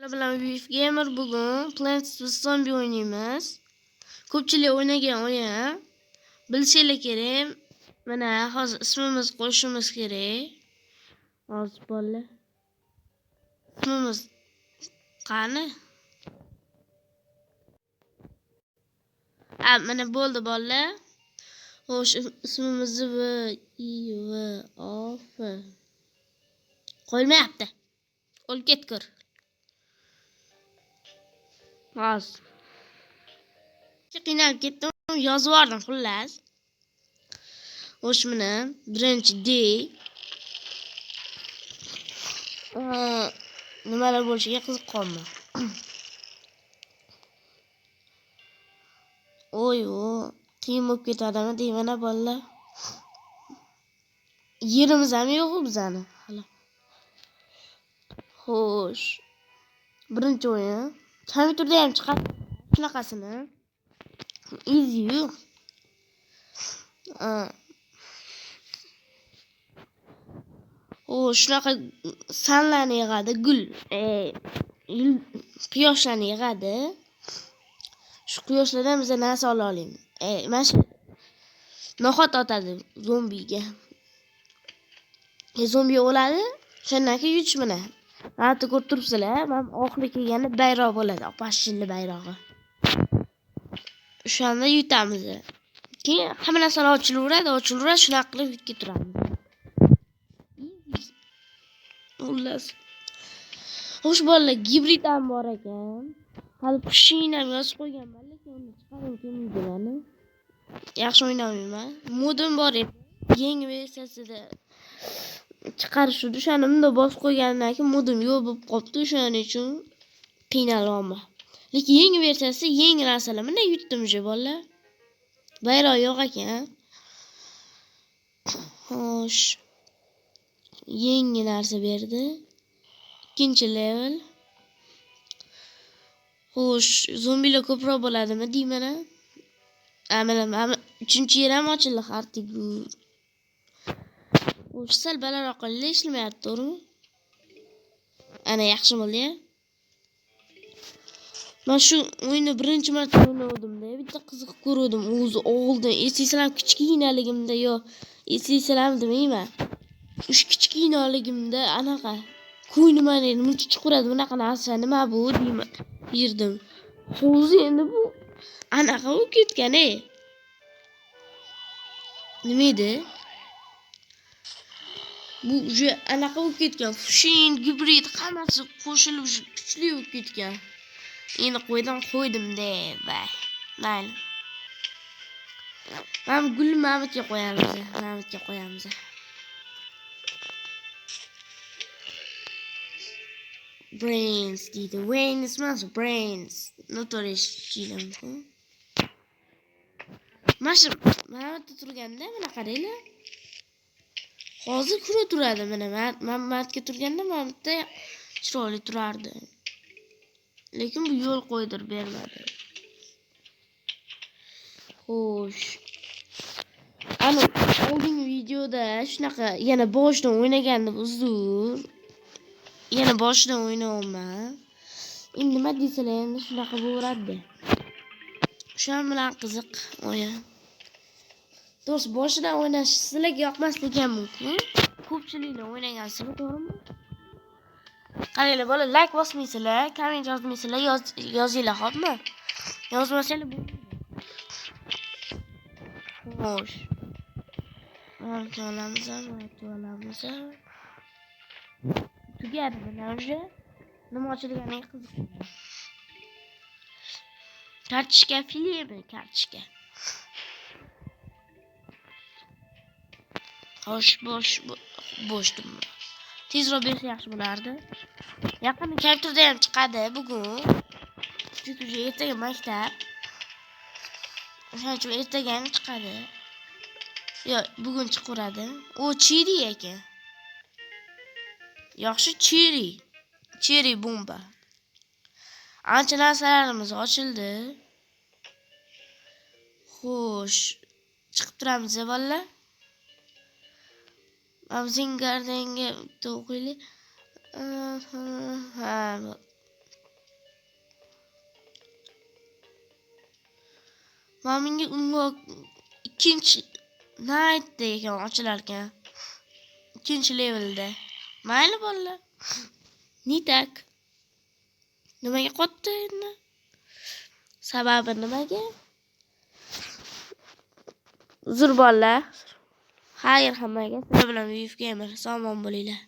Bilan Beef Gamer bugun Plants vs Zombie o'ynaymiz. Ko'pchilik o'ynagan o'yin. Bilsanglar kerak. Mana hozir ismimiz qo'shishimiz kerak. Hozir bolalar. Ismimiz qani? Ha, mana bo'ldi bolalar. Xo'sh, ismimizni V I V O F. Qo'yilmayapti. O'lib ketgur. Hozir. Qiynalib ketdim, yozib yubordim xullas. Xo'sh, mana birinchi day. Nimalar bo'lishiga qiziqqanman. Oy, o, qiyin bo'lib ketadimi deyman a bolalar. Yerimiz ham yo'q bizani hali. Xo'sh. Birinchi o'yin. Kompyuterda ham chiqadi shunaqasini. Easy-yu. O, shunaqa sanlarni yig'adi, gul, quyoshlarni yig'adi. Shu quyoshlardan biz narsa ola olamiz. Mana shu noxat otadi zombiga. Zombi o'ladi, shundan keyin yutish mana. Mana ko'rib turibsizlar, mana oxiri kelganda bayroq bo'ladi, pashshilli bayrog'i. O'shanda yutamiz. Keyin hamma narsalar ochilaveradi, ochilaveradi, shunaqa qilib yutib turamiz. Xullas. Xo'sh bolalar, gibrid ham bor ekan. Hali pushin ham yozib qo'yganman, lekin uni chiqargim kelmaydi mani. Yaxshi o'ynamayman. Modim bor edi. Yangi versiyasida chiqarishdi. O'shani bunday bosib qo'ygandan keyin modim yo'q bo'lib qolibdi. O'shaning uchun qiynalyapman. Lekin yangi versiyasi yangi narsalar. Mana yutdim уже bolalar. Bayroq yo'q ekan. Xo'sh. Yangi narsa berdi. Ikkinchi level. Xo'sh, zombilar ko'proq bo'ladimi deyman a? Mana uchinchi yer ham ochildi hartigu. Xo'sh, sal balandroq qildi, ishlamayapti, to'g'rimi? Ana yaxshi bo'ldi-ya. Men shu o'yinni birinchi marta o'ynavdim-da, bitta qiziqib ko'ruvdim o'zi oldin. Eslaysizlarmi kichkinaligimda yo eslaysizlarmi demayman. O'sha kichkinaligimda anaqa qo'y nimani muncha chiqaradi, bunaqa narsa nima bu deyman yerdim. Hozir endi bu anaqa bo'lib ketgan ey. Nima edi? Bu уже anaqa bo'lib ketgan. Fushin, gibrid hammasi qo'shilib kuchli bo'lib ketgan. Endi qo'ydim, qo'ydim-da, vay. Mayli. Mana gulni Mamitga qo'yamiz, Mamitga qo'yamiz. Brains deydi. Brains emas, brains. Noto'g'ri eshitishinglar mumkin. Mana shu mana bu yerda turganda mana qaranglar. Hozir kura turadi mana. Men matga turganda mana bu yerda chiroyli turardi. Lekin bu yo'l qo'ydirib bermadi. Xo'sh. Ana oldingi videoda shunaqa yana boshidan o'ynagandim uzr. Yana boshidan o'ynayapman. Endi nima desalar endi shunaqa bo'laveradi. O'shan bilan qiziq o'yin. To'g'risi boshidan o'ynash sizlarga yoqmasligi ham mumkin. Ko'pchiliklar o'ynagansizlar, to'g'rimi? Qaranglar bola, like bosmaysizlar, komment yozmaysizlar, yozinglar, xo'pmi? Yozmasanglar bo'lmaydi. Xo'sh. Mana olamiz, mana olamiz. Tugadi mana уже. Nima ochilganiga qiziq. Kartoshka filmi, kartoshka. Xo'sh, bo'shdim. Tezroq bersa yaxshi bo'lardi. Yaqinda kompyuterda ham chiqadi bugun. Chunki уже ertaga maktab. O'shaning uchun ertaga ham chiqadi. Yo'q, bugun chiqaveradi. O, cheri ekan. Yaxshi cheri. Cheri bomba. Ancha narsalarimiz ochildi. Xo'sh, chiqib turamiz bolalar. Amazing Gardenga bitta o'qiylik. Ha, Mana bunga unga ikkinchi nightda ekan ochilar ekan. Ikkinchi levelda. Mayli, bolalar. Не так. Nimaga qotdi endi? Sababi nimaga? Uzr, bolalar. Xayr hammaga. Sizlar bilan VF Gamer. Sog' bo'linglar.